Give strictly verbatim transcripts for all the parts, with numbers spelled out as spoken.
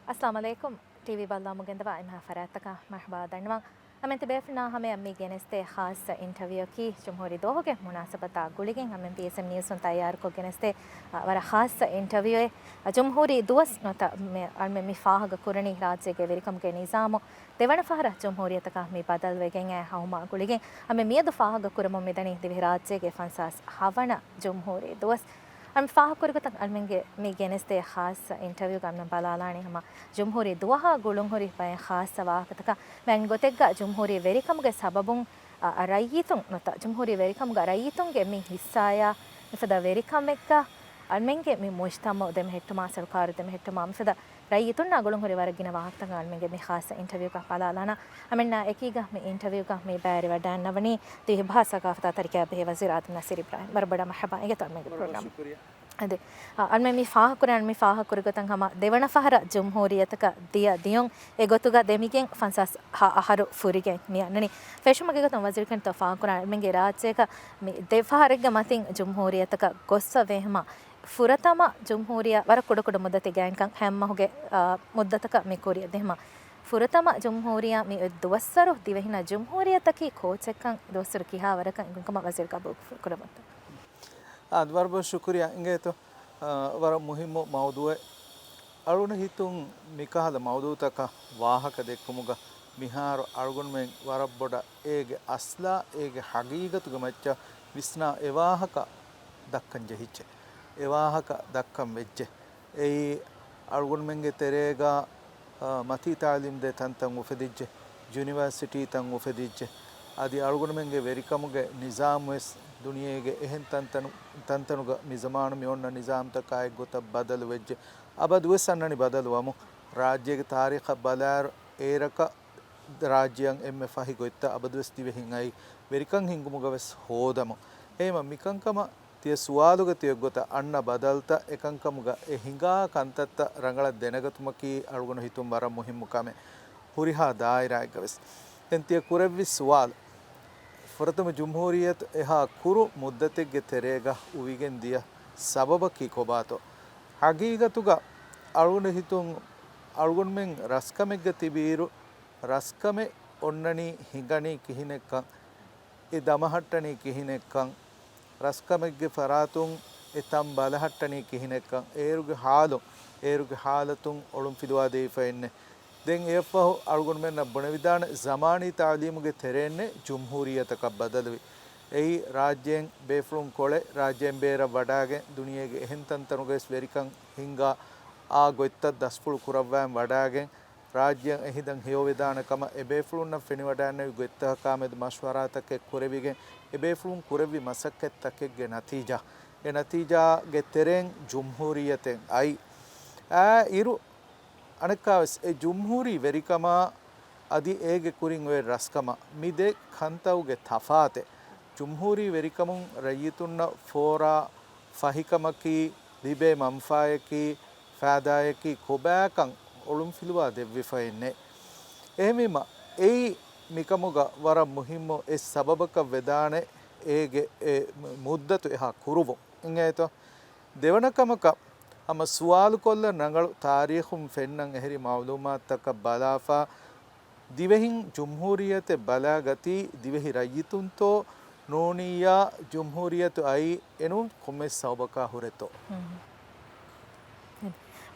އައްސަލާމު ޢަލައިކުމް. ޓީވީ ބައްލަވާ މުގެންދަވާ އެންމެހާ ފަރާތްތަކަށް މަރުޙަބާ ދަންނަވަން. އަމެން ތިބޭފުޅުންނާ ހަމަޔަށް މި ގެނެސްދޭ ޚާއްޞަ އިންޓަވިއުއަކީ ޖުމްހޫރީ ދުވަހުގެ މުނާސަބަތާ ގުޅިގެން އަމެން ޕީއެސްއެމް ނިއުސުން ތައްޔާރުކޮށް ގެނެސްދޭ، އަ، ވަރަށް ޚާއްޞަ އިންޓަވިއުއެއް. އަ، ޖުމްހޫރީ ދުވަސް ނުވަތަ މި، އަޅުމެން މި ފާހަގަ ކުރަނީ ރާއްޖޭގެ ވެރިކަމުގެ ނިޒާމު ދެވަނަ ފަހަރަށް ޖުމްހޫރިއްޔަތަކަށް މި ބަދަލުވެގެން އައި ހަމަ ގުޅިގެން އަމެން މިއަދު ފާހަގަ ކުރަމުން މިދަނީ ދިވެހިރާއްޖޭގެ ފަންސާސް ހަވަނަ ޖުމްހޫރީ ދުވަސް. އަމި ފާހަގަކުރި ގޮތަށް އަޅުމެންގެ މި ގެނެސްދޭ ޚާއްޞަ އިންޓަވިއުގަ އަމިން ބަލާލާނީ ހަމަ ޖުމްހޫރީ ދުވަހާ ގުޅުންހުރި ބައެއް ޚާއްޞަ ވާހަކަތަކަށް. މި ގޮތެއްގަ ޖުމްހޫރީ ވެރިކަމުގެ ސަބަބުން، އަ، އަ، ރައްޔިތުން ނުވަތަ ޖުމްހޫރީ ވެރިކަމުގަ ރައްޔިތުންގެ މި ހިއްސާޔާ މިފަދަ ވެރިކަމެއްގަ އަޅުމެންގެ މި މުޖްތަމަޢު ދެމެހެއްޓުމާ، ސަރުކާރު ދެމެހެއްޓުމާ މިފަދަ ރައްޔިތުންނާ ގުޅުންހުރި ވަރަށް ގިނަ ވާހަކަތައް އަޅުމެންގެ މި ޚާއްޞަ އިންޓަވިއުގަ ބަލާލާނަ. އަމެންނާ އެކީގަ މި އިންޓަވިއުގަ މި ބައިވެރިވެވަޑައިގަންނަވަނީ ދިވެހިބަހާ ސަގާފަތާ ތަރިކައާ ބެހޭ ވަޒީރު އާދަމް ނަސީރު އިބްރާހިމް. ވަރަށް ބޮޑަށް މަރުޙަބާ އިނގޭތޯ އަޅުމެންގެ ޕްރޮގްރާމް. އަދި، އަ، އަޅުމެން މި ފާހަގަކުރަން، މި ފާހަގަކުރި ގޮތަށް ހަމަ ދެވަނަ ފަހަރަށް ޖުމްހޫރިއްޔަތަކަށް ދިޔަ ދިޔުން އެގޮތުގަ ދެމިގެން ފަންސާސް އަހަރު ފުރިގެން މި އަންނަނީ. ފެށުމުގެ ގޮތުން ވަޒީރު ކެންތޯ ފާހަގަކުރަން، އަޅުމެންގެ ރާއްޖޭގަ މި ދެ ފަހަރެއްގެ މަތިން ޖުމްހޫރިއްޔަތަކަށް ގޮއްސަ ވޭ ހަމަ ފުރަތަމަ ޖުމްހޫރިއްޔާ ވަރަށް ކުޑަކުޑަ މުއްދަތެއް ގާތްކަން ހަމަ މަހުގެ، އާ، މުއްދަތަކަށް މި ކުރިއަށް ދިން ހަމަ ފުރަތަމަ ޖުމްހޫރިއްޔާ މި އޮތް ދުވަސްވަރު ދިވެހިންނަށް ޖުމްހޫރިއްޔަތަކީ ކޯޗެއްކަން ދުވަސްވަރު ކިހާވަރަކަށް އެނގުން ކަމަށް ވަޒީރު ގަބޫލު ކުރަމުންތޯ. އާ، ވަރަށް ބޮޑަށް ޝުކުރިއްޔާ އިނގޭތޯ. އާ، ވަރަށް މުހިއްމު މައުޟޫޢެއް. އަޅުގަނޑު ހިތުން މިކަހަލަ މައުޟޫޢުތަކަށް ވާހަކަ ދެއްކުމުގަ މިހާރު އަޅުގަނޑުމެން ވަރަށް ބޮޑަށް އޭގެ އަސްލާ، އޭގެ ހަގީގަތުގެ މައްޗަށް ވިސްނާ އެ ވާހަކަ ދައްކަން ޖެހިއްޖެ. އެ ވާހަކަ ދައްކަން ވެއްޖެ. އެއީ އަޅުގަނޑުމެންގެ ތެރޭގަ، އާ، މަތީ ތަޢުލީމް ދޭ ތަންތަން އުފެދިއްޖެ، ޔުނިވަރސިޓީތައް އުފެދިއްޖެ. އަދި އަޅުގަނޑުމެންގެ ވެރިކަމުގެ ނިޒާމް ވެސް ދުނިޔޭގެ އެހެން ތަންތަނު، ތަންތަނުގަ މި ޒަމާނު މި އޮންނަ ނިޒާމްތަކާ އެއްގޮތަށް ބަދަލު ވެއްޖެ. އަބަދު ވެސް އަންނަނީ ބަދަލު ވަމުން. ރާއްޖޭގެ ތާރީޚަށް ބަލާއިރު އޭރަކަށް ރާއްޖެއަށް އެންމެ ފަހި ގޮތްތައް އަބަދުވެސް ދިވެހިން އައީ ވެރިކަން ހިންގުމުގަ ވެސް ހޯދަމުން. އެހެންވީމަ މިކަންކަމަށް ތިޔަ ސުވާލުގަ ތިޔަ ގޮތަށް އަންނަ ބަދަލުތައް އެކަންކަމުގަ އެ ހިނގާ ކަންތައްތައް ރަނގަޅަށް ދެނެގަތުމަކީ އަޅުގަނޑު ހިތުން ވަރަށް މުހިއްމު ކަމެއް. ހުރިހާ ދާއިރާއެއްގަ ވެސް. ދެން ތިޔަ ކުރެއްވި ސުވާލު، ފުރަތަމަ ޖުމްހޫރިއްޔަތު އެހާ ކުރު މުއްދަތެއްގެ ތެރޭގަ އުވިގެން ދިޔަ ސަބަބަކީ ކޮބާތޯ؟ ހަގީގަތުގަ އަޅުގަނޑު ހިތުން އަޅުގަނޑުމެން ރަސްކަމެއްގަ ތިބިއިރު، ރަސްކަމެއް އޮންނަނީ ހިނގަނީ ކިހިނެއްކަން، އެ ދަމަހައްޓަނީ ކިހިނެއްކަން، ރަސްކަމެއްގެ ފަރާތުން އެ ތަން ބަލަހައްޓަނީ ކިހިނެއްކަން، އޭރުގެ ހާލުން، އޭރުގެ ހާލަތުން އޮޅުންފިލުވާ ދެވިފައެއްނެ. ދެން އެއަށްފަހު އަޅުގަނޑުމެންނަށް ބުނެވިދާނެ ޒަމާނީ ތަޢުލީމުގެ ތެރޭންނެ ޖުމްހޫރިއްޔަތަކަށް ބަދަލުވި. އެއީ ރާއްޖޭން ބޭފުޅުން ކޮޅެއް ރާއްޖޭން ބޭރަށް ވަޑާގެން ދުނިޔޭގެ އެހެން ތަންތަނުގައި ވެސް ވެރިކަން ހިންގާ އާ ގޮތްތައް ދަސްފުޅު ކުރައްވާން ވަޑާގެން، ރާއްޖެއަށް އެހިދަން ހެޔޮވެދާނެ ކަމަށް އެބޭފުޅުންނަށް ފެނިވަޑައިގެންނެވި ގޮތްތަކާމެދު މަޝްވަރާތަކެއް ކުރެވިގެން، އެބޭފުޅުން ކުރެއްވި މަސައްކަތްތަކެއްގެ ނަތީޖާ، އެ ނަތީޖާގެ ތެރެއިން ޖުމްހޫރިއްޔަތެއް އައި. އާ އިރު، އަނެއްކާވެސް އެ ޖުމްހޫރީ ވެރިކަމާ އަދި އޭގެ ކުރިން އޮތް ރަސްކަމާ މި ދެ ކަންތައުގެ ތަފާތެއް، ޖުމްހޫރީ ވެރިކަމުން ރައްޔިތުންނަށް ފޯރާ ފަހިކަމަކީ، ލިބޭ މަންފާޔަކީ، ފާއިދާޔަކީ ކޮބާކަން އޮޅުންފިލުވާ ދެއްވިފައެއްނެތް. އެހެންވީމަ، އެއީ މިކަމުގަ ވަރަށް މުހިއްމު އެއް ސަބަބަކަށް ވެދާނެ އޭގެ އެ މުއްދަތު އެހާ ކުރުވުން. އިނގޭތޯ؟ ދެވަނަ ކަމަކަށް، ހަމަ ސުވާލުކޮށްލަން ރަނގަޅު ތާރީޚުން ފެންނަން އެހެރި މަޢުލޫމާތުތަކަށް ބަލާފަ، ދިވެހިން ޖުމްހޫރިއްޔަތެއް ބަލާގަތީ ދިވެހި ރައްޔިތުންތޯ ނޫނިއްޔާ ޖުމްހޫރިއްޔަތު އައީ އެނޫން ކޮންމެސް ސަބަބަކާ ހުރެތޯ؟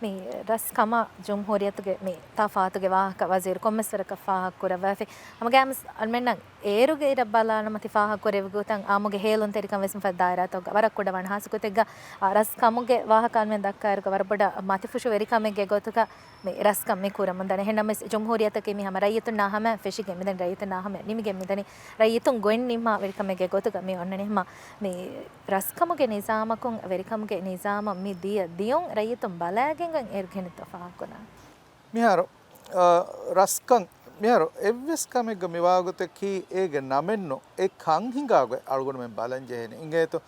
މި ރަސް ކަމަށް ޖުމްހޫރިއްޔަތުގެ މި ތަފާތުގެ ވާހަކަ ވަޒީރު ކޮންމެސް ވަރަކަށް ފާހަގަ ކުރައްވާފި. ހަމަގައިމުވެސް އަޅުމެންނަށް އޭރުގެ އިރަށް ބަލާނަމަ ތި ފާހަގަ ކުރެއްވި ގޮތަށް އާއްމުގެ ހޭލުންތެރިކަން ވެސް މިފަދަ ދާއިރާތަކުގަ ވަރަށް ކުޑަ ވާނެ. ހާއްސަ ގޮތެއްގަ، އާ، ރަސް ކަމުގެ ވާހަކަ އަޅުމެން ދައްކާއިރުގަ ވަރަށް ބޮޑަށް މަތިފުށު ވެރިކަމެއްގެ ގޮތުގަ މި ރަސްކަން މި ކުރަމުން ދަނީ. އެހެންނަމަވެސް ޖުމްހޫރިއްޔަތަކީ މި ހަމަ ރައްޔިތުންނާ ހަމަ ފެށިގެން މިދަނީ، ރައްޔިތުންނާ ހަމަ ނިމިގެން މިދަނީ. ރައްޔިތުން ގޮތް ނިންމާ ވެރިކަމެއްގެ ގޮތުގަ މި އޮންނަނީ. ހަމަ މި ރަސްކަމުގެ ނިޒާމަކުން، ވެރިކަމުގެ ނިޒާމަށް މި ދިޔަ ދިޔުން ރައްޔިތުން ބަލައިގެން އޭރު ކިހިނެއްތޯ ފާހަގަކުރާނީ؟ މިހާރު، އަ، ރަސްކަން، މިހާރު އެއްވެސް ކަމެއްގަ މިވާގޮތަކީ އޭގެ ނަމެއްނު، އެ ކަން ހިނގާގޮތް އަޅުގަނޑުމެން ބަލަން ޖެހޭނެ. އިނގޭތޯ؟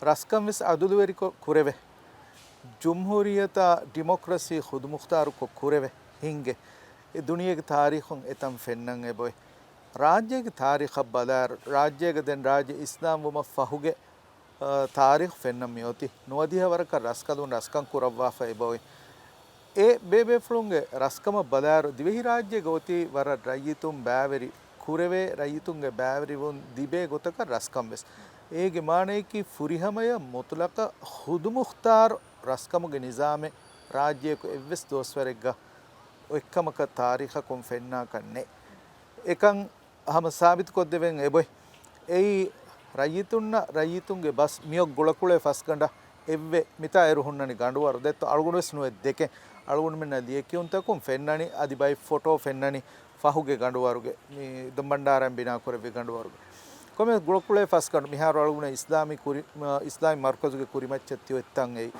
ރަސްކަން ވެސް އަދުލުވެރިކޮށް ކުރެވޭ. ޖުމްހޫރިއްޔަތާ ޑިމޮކްރަސީ ޚުދުމުޚްތާރުކޮށް ކުރެވޭ ހިނގޭ. އެ ދުނިޔޭގެ ތާރީޚުން އެތަން ފެންނަން އެބައޮތް. ރާއްޖޭގެ ތާރީޚަށް ބަލާއިރު، ރާއްޖޭގަ ދެން ރާއްޖެ އިސްލާމް ވުމަށް ފަހުގެ، އަ، ތާރީޚު ފެންނަން މިއޮތީ. ނުވަދިހަ ވަރަކަށް ރަސްކަލުން ރަސްކަން ކުރައްވާފަ އެބައޮތް. އެ ބޭބޭފުޅުންގެ ރަސްކަމަށް ބަލާއިރު، ދިވެހިރާއްޖޭގަ އޮތީ ވަރަށް ރައްޔިތުން ބައިވެރި ކުރެވޭ، ރައްޔިތުންގެ ބައިވެރިވުން ލިބޭ ގޮތަކަށް ރަސްކަން ވެސް. އޭގެ މާނަޔަކީ ފުރިހަމަޔަށް މުތުލަޤަށް ޚުދުމުޚްތާރު ރަސްކަމުގެ ނިޒާމެއް ރާއްޖެއަކު އެއްވެސް ދުވަސްވަރެއްގަ އޮތްކަމަކަށް ތާރީޚަކުން ފެންނާކަށް ނެތް. އެކަން ހަމަ ސާބިތުކޮށްދެވެން އެބޮތް. އެއީ ރައްޔިތުންނަށް ރައްޔިތުންގެ ބަސް މިއޮށް ގުޅަކުޅޭ ފަސްގަނޑަށް އެއްވެ، މިތާ އޭރު ހުންނަނީ ގަނޑުވަރު ދެއްތޯ، އަޅުގަނޑުވެސް ނުވެ ދެކެން. އަޅުގަނޑުމެންނަށް ލިޔެކިޔުންތަކުން ފެންނަނީ، އަދި ބައެއް ފޮޓޯ ފެންނަނީ ފަހުގެ ގަނޑުވަރުގެ، މި ދޮންބަންޑާރައިން ބިނާކުރެއްވި ގަނޑުވަރުގެ. ކޮންމެ ގުޅަކުޅޭ ފަސްގަނޑު މިހާރު އަޅުގަނޑު އިސްލާމީ ކުރި-، އިސްލާމީ މަރުކަޒުގެ ކުރިމައްޗަށް ތިއޮތްތަން އެއީ.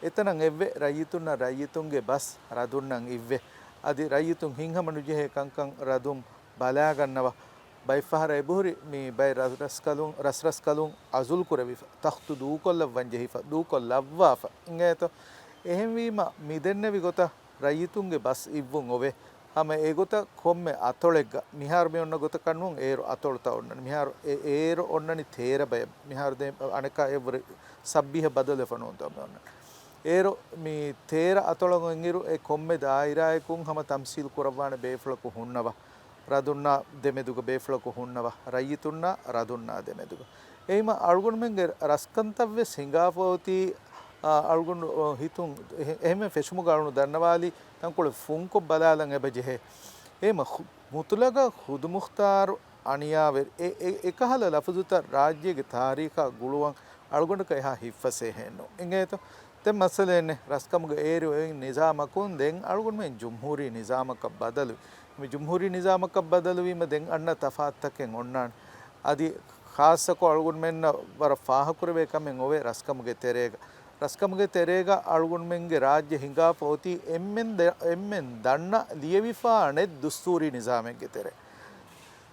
އެތަނަށް އެއްވެ، ރައްޔިތުންނަށް ރައްޔިތުންގެ ބަސް ރަދުންނަށް އިއްވެ. އަދި ރައްޔިތުން ހިތްހަމަ ނުޖެހޭ ކަންކަން ރަދުން ބަލާގަންނަވާ. ބައެއްފަހަރަށް އެބަހުރި މި ބައެއް ރަސްރަސްކަލުން، ރަސްރަސްކަލުން އަޒުލް ކުރެވިފަ، ތަޚްތު ދޫކޮށްލައްވަން ޖެހިފަ، ދޫކޮށްލައްވާފަ އިނގޭތޯ. އެހެންވީމަ، މިދެންނެވި ގޮތަށް ރައްޔިތުންގެ ބަސް އިއްވުން އޮވޭ. ހަމަ އެގޮތަށް ކޮންމެ އަތޮޅެއްގަ، މިހާރު މި އޮންނަ ގޮތަކަށް ނޫން، އޭރު އަތޮޅުތައް އޮންނަނީ. މިހާރު އެ-، އޭރު އޮންނަނީ ތޭރަ ބަޔަށް. މިހާރު ދެ-، އަނެއްކާ އެއްވުރެ ސައްބީހަށް ބަދަލުވެފަ ނޫންތޯ މި އޮންނަނީ. އޭރު މި ތޭރަ އަތޮޅަށް އޮތްއިރު އެ ކޮންމެ ދާއިރާއަކުން ހަމަ ތަމްސީލް ކުރައްވާނެ ބޭފުޅަކު ހުންނަވާ. ރަދުންނާ ދެމެދުގަ ބޭފުޅަކު ހުންނަވާ، ރައްޔިތުންނާ ރަދުންނާ ދެމެދުގަ. އެހީމަ އަޅުގަނޑުމެންގެ ރަސްކަންތައްވެސް ހިނގާފަ އޮތީ، އާ، އަޅުގަނޑު، އާ، ހިތުން އެހެ-، އެހެންވެ ފެށުމުގަ އަޅުގަނޑު ދަންނަވާލީ ތަންކޮޅެއް ފުންކޮށް ބަލާލަން އެބަ ޖެހޭ. އެހީމަ ޚު-، މުތުލަގަށް ޚުދުމުޚްތާރު އަނިޔާވެރި. އެ-، އެ-، އެކަހަލަ ލަފުޒުތައް ރާއްޖޭގެ ތާރީޚާ ގުޅުވަން އަޅުގަނޑަކަށް އެހާ ހިއްފަސޭހައެއް ނޫން. އިނގޭތޯ؟ ދެން މައްސަލައެއް ނެތް. ރަސްކަމުގަ އޭރު އޮތް ނިޒާމަކުން ދެން އަޅުގަނޑުމެން ޖުމްހޫރީ ނިޒާމަކަށް ބަދަލު. މި ޖުމްހޫރީ ނިޒާމަކަށް ބަދަލުވީމަ ދެން އަންނަ ތަފާތުތަކެއް އޮންނާނެ. އަދި ޚާއްޞަކޮށް އަޅުގަނޑުމެންނަށް ވަރަށް ފާހަކުރެވޭ ކަމެއް އޮވޭ ރަސްކަމުގެ ތެރޭގަ. ރަސްކަމުގެ ތެރޭގަ އަޅުގަނޑުމެންގެ ރާއްޖެ ހިނގާފަ އޮތީ އެންމެން ދެ-، އެންމެން ދަންނަ ލިޔެވިފާ ނެތް ދުސްތޫރީ ނިޒާމެއްގެ ތެރޭ.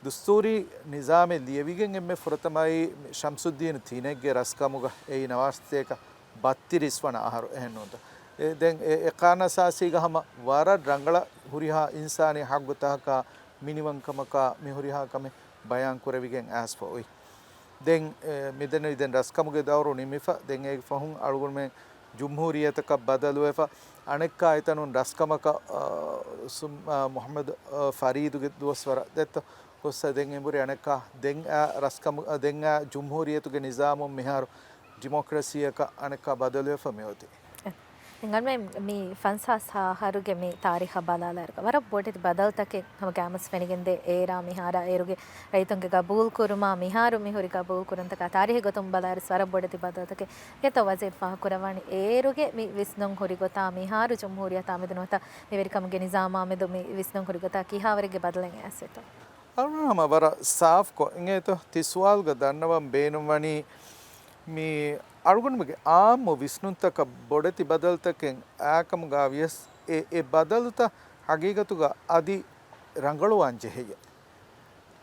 ދުސްތޫރީ ނިޒާމެއް ލިޔެވިގެން އެންމެ ފުރަތަމައީ ޝަމްސުއްދީން ތިނެއްގެ ރަސްކަމުގަ އެއީ ނަވާރަ ސަތޭކަ ބައްތިރީސް ވަނަ އަހަރު އެހެން ނޫންތަ؟ އެ، ދެން އެ، އެ ޤާނޫނު އަސާސީގަ ހަމަ ވަރަށް ރަނގަޅަށް ހުރިހާ އިންސާނީ ޙައްޤުތަކަކާ މިނިވަންކަމަކާ މި ހުރިހާ ކަމެއް ބަޔާން ކުރެވިގެން އައިސްފަ އޮތް. ދެން، އެ، މިދެންނެވި ދެން ރަސްކަމުގެ ދައުރު ނިމިފަ، ދެން އޭގެ ފަހުން އަޅުގަނޑުމެން ޖުމްހޫރިއްޔަތަކަށް ބަދަލުވެފަ، އަނެއްކާ އެތަނުން ރަސްކަމަކަށް، އާ، ސު-، އާ، މުޙައްމަދު، އާ، ފަރީދުގެ ދުވަސްވަރަށް ދެއްތޯ. ގޮއްސަ ދެން އެނބުރި އަނެއްކާ ދެން އާ ރަސްކަމު، ދެން އާ ޖުމްހޫރިއްޔަތުގެ ނިޒާމުން މިހާރު ޑިމޮކްރަސީއަކަށް އަނެއްކާ ބަދަލުވެފަ މިއޮތީ. އެ، އެނގަންމެ މި ފަންސާސް ހަ-، ހަރުގެ މި ތާރީޚަށް ބަލާލާއިރުގަ ވަރަށް ބޮޑެތި ބަދަލުތަކެއް ހަމަ ގައިމުވެސް ފެނިގެންދޭ. އޭރާ މިހާރާ އޭރުގެ ރައްޔިތުންގެ ގަބޫލު ކުރުމާ މިހާރު މި ހުރި ގަބޫލު ކުރުންތަކާ ތާރީޚީ ގޮތުން ބަލާއިރުސް ވަރަށް ބޮޑެތި ބަދަލުތަކެއް. އެތޯ ވަޒީރު ފާހަގަކުރައްވާނީ އޭރުގެ މި ވިސްނުން ހުރި ގޮތާ މިހާރު ޖުމްހޫރިއްޔަތާ މެދު ނުވަތަ މިވެރިކަމުގެ ނިޒާމާ މެދު މި ވިސްނުން ހުރި ގޮތާ ކިހާވަރެއްގެ ބަދަލެއް އައިސްފަތޯ؟ އަޅުގަނޑު ހަމަ ވަރަށް ސާފްކޮށް އިނގޭތޯ، ތި ސުވާލުގަ ދަންނަވަން ބޭނުންވަނީ މި އަޅުގަނޑުމެންގެ އާއްމު ވިސްނުންތަކަށް ބޮޑެތި ބަދަލުތަކެއް އާކަމުގަ ވިޔަސް، އެ، އެ ބަދަލުތައް ހަގީގަތުގަ އަދި ރަނގަޅުވާން ޖެހެޔޭ.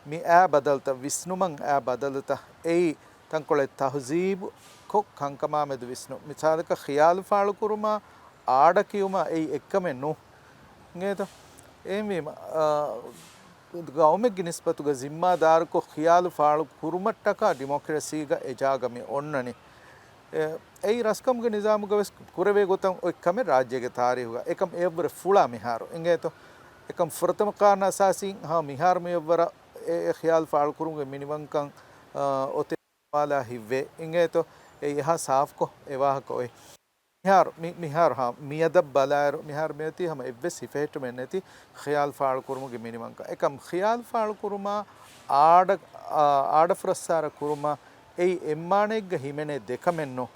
މި އާ ބަދަލުތައް ވިސްނުމަށް އާ ބަދަލުތައް އެއީ ތަންކޮޅެއް ތަހުޒީބު ކޮށް ކަންކަމާ މެދު ވިސްނުން. މިސާލަކަށް ޚިޔާލު ފާޅުކުރުމާ އާޑަ ކިޔުމާ އެއީ އެއްކަމެއް ނޫން. އިނގޭތޯ؟ އެހެންވީމަ، އާ، ގައުމެއްގެ ނިސްބަތުގަ ޒިންމާދާރުކޮށް ޚިޔާލު ފާޅު ކުރުމަށްޓަކާ ޑިމޮކްރަސީގަ އެ ޖާގަ މި އޮންނަނީ. އެ، އެއީ ރަސްކަމުގެ ނިޒާމުގަ ވެސް ކުރެވޭ ގޮތަށް އޮތް ކަމެއް ރާއްޖޭގެ ތާރީހުގަ. އެކަމް އެއަށްވުރެ ފުޅާ މިހާރު. އިނގޭތޯ؟ އެކަމް ފުރަތަމަ ޤާނޫނު އަސާސީން ހަމަ މިހާރު މިއަށްވަރަށް އެ، އެ ޚިޔާލު ފާޅު ކުރުމުގެ މިނިވަންކަން، އާ، އޮތޭ ސުވާލާ ހިތްވޭ. އިނގޭތޯ؟ އެއީ އެހާ ސާފްކޮށް އެ ވާހަކަ އޮތް. މިހާރު، މި-، މިހާރު ހާ، މިއަދަށް ބަލާއިރު، މިހާރު މިއޮތީ ހަމަ އެއްވެސް ހިފެހެއްޓުމެއް ނެތި ޚިޔާލު ފާޅު ކުރުމުގެ މިނިވަންކަން. އެކަމް ޚިޔާލު ފާޅު ކުރުމާ އާޑަ-، އާ، އާޑަ ފުރައްސާރަ ކުރުމާ އެއީ އެއްމާނައެއްގަ ހިމެނޭ ދެކަމެއް ނޫން.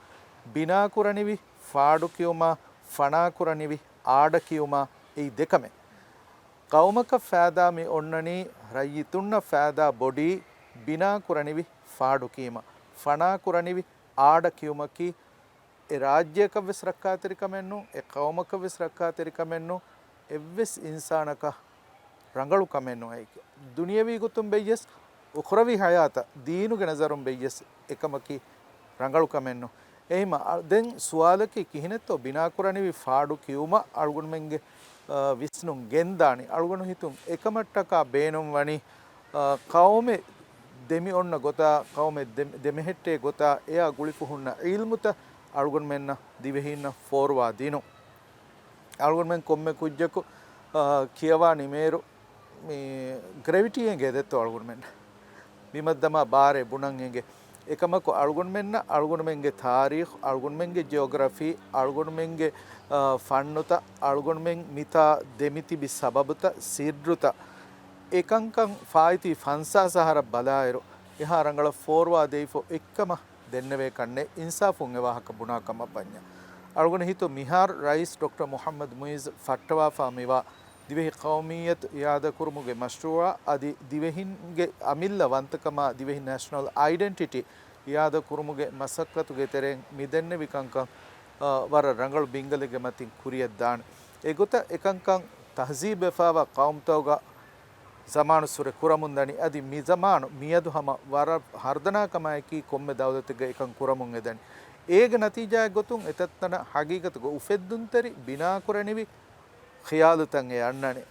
ބިނާކުރަނިވި ފާޑު ކިޔުމާ، ފަނާކުރަނިވި އާޑަ ކިޔުމާ އެއީ ދެކަމެއް. ޤައުމަކަށް ފައިދާ މި އޮންނަނީ، ރައްޔިތުންނަށް ފައިދާ ބޮޑީ ބިނާކުރަނިވި ފާޑު ކިޔުމަށް، ފަނާކުރަނިވި އާޑަ ކިޔުމަކީ، އެ ރާއްޖެއަކަށްވެސް ރައްކާތެރިކަމެއް ނޫން، އެ ޤައުމަކަށްވެސް ރައްކާތެރިކަމެއް ނޫން، އެއްވެސް އިންސާނަކަށް ރަނގަޅު ކަމެއް ނޫން. އެއީ ދުނިޔަވީ ގޮތުން ބެއްޔަސް، އުޚްރަވީ ޙަޔާތަށް ދީނުގެ ނަޒަރުން ބެއްޔަސް އެކަމަކީ ރަނގަޅު ކަމެއް ނޫން. އެހިމަ، އަ، ދެން ސުވާލަކީ ކިހިނެއްތޯ ބިނާކުރަނިވި ފާޑު ކިޔުމަށް އަޅުގަނޑުމެންގެ، އަ، ވިސްނުން ގެންދާނީ؟ އަޅުގަނޑު ހިތުން އެކަމަށްޓަކާ ބޭނުންވަނީ، އަ، ޤައުމެއް ދެމި އޮންނަ ގޮތާ، ޤައުމެއް ދެ-، ދެމެހެއްޓޭ ގޮތާ އެއާ ގުޅިފަ ހުންނަ ޢިލްމުތައް އަޅުގަނޑުމެންނަށް ދިވެހީންނަށް ފޯރުވާ ދިނުން. އަޅުގަނޑުމެން ކޮންމެ ކުއްޖަކު، އާ، ކިޔަވާ ނިމޭއިރު، މި ގްރެވިޓީ އެނގޭ ދެއްތޯ އަޅުގަނޑުމެންނަށް. ބިމަށް ދަމާ ބާރެއް ބުނަން އެނގޭ. އެކަމަކު އަޅުގަނޑުމެންނަށް އަޅުގަނޑުމެންގެ ތާރީޚު، އަޅުގަނޑުމެންގެ ޖިއޮގްރަފީ، އަޅުގަނޑުމެންގެ، އާ، ފަންނުތައް، އަޅުގަނޑުމެން މިތާ ދެމިތިބި ސަބަބުތައް، ސިއްރުތައް، އެކަންކަން ފާއިތުވި ފަންސާސް އަހަރަށް ބަލާއިރު، އެހާ ރަނގަޅަށް ފޯރުވާ ދެވިފަ އެއްކަމަށް ދެންނެވޭ ކަންނޭ އިންސާފުން އެ ވާހަކަ ބުނާ ކަމަށް ވަންޏާ. އަޅުގަނޑު ހިތު މިހާރު ރައީސް ޑޮކްޓަރ މުޙައްމަދު މުޢިއްޒު ފައްޓަވާފާ މިވާ ދިވެހި ޤައުމިއްޔަތު އިޢާދަކުރުމުގެ މަޝްރޫޢާ އަދި ދިވެހިންގެ އަމިއްލަ ވަންތަކަމާ ދިވެހި ނޭޝަނަލް އައިޑެންޓިޓީ އިޢާދަކުރުމުގެ މަސައްކަތުގެ ތެރެއިން މި ދެންނެވި ކަންކަން، އާ، ވަރަށް ރަނގަޅު ބިންގަލެއްގެ މަތިން ކުރިޔަށް ދާނެ. އެގޮތަށް އެކަންކަން ތަހްޒީބުވެފާވާ ޤައުމުތަކުގަ ޒަމާނުއްސުރެ ކުރަމުންދަނީ. އަދި މި ޒަމާނު މިއަދު ހަމަ ވަރަށް ހަރުދަނާކަމާއެކީ ކޮންމެ ދައުލަތެއްގަ އެކަން ކުރަމުން އެދަނީ. އޭގެ ނަތީޖާއެއްގޮތުން އެތައްތަނަށް ހަގީގަތުގަ އުފެއްދުންތެރި ބިނާކުރަނިވި ޚިޔާލުތައް އެ އަންނަނީ.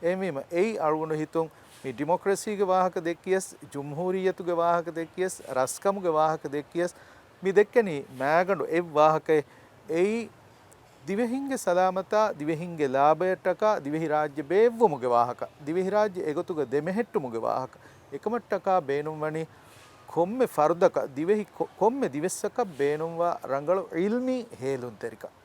އެހެންވީމަ އެއީ އަޅުގަނޑު ހިތުން މި ޑިމޮކްރަސީގެ ވާހަކަ ދެއްކިޔަސް، ޖުމްހޫރިއްޔަތުގެ ވާހަކަ ދެއްކިޔަސް، ރަސްކަމުގެ ވާހަކަ ދެއްކިޔަސް، މި ދެއްކެނީ މާގަނޑު އެއް ވާހަކައެއް. އެއީ ދިވެހިންގެ ސަލާމަތާ، ދިވެހިންގެ ލާބަޔަށްޓަކާ، ދިވެހިރާއްޖެ ބޭއްވުމުގެ ވާހަކަ، ދިވެހިރާއްޖެ އެގޮތުގަ ދެމެހެއްޓުމުގެ ވާހަކަ. އެކަމަށްޓަކާ ބޭނުންވަނީ ކޮންމެ ފަރުދަކަށް، ދިވެހި ކޮ-، ކޮންމެ ދިވެއްސަކަށް ބޭނުންވާ ރަނގަޅު ޢިލްމީ ހޭލުންތެރިކަން.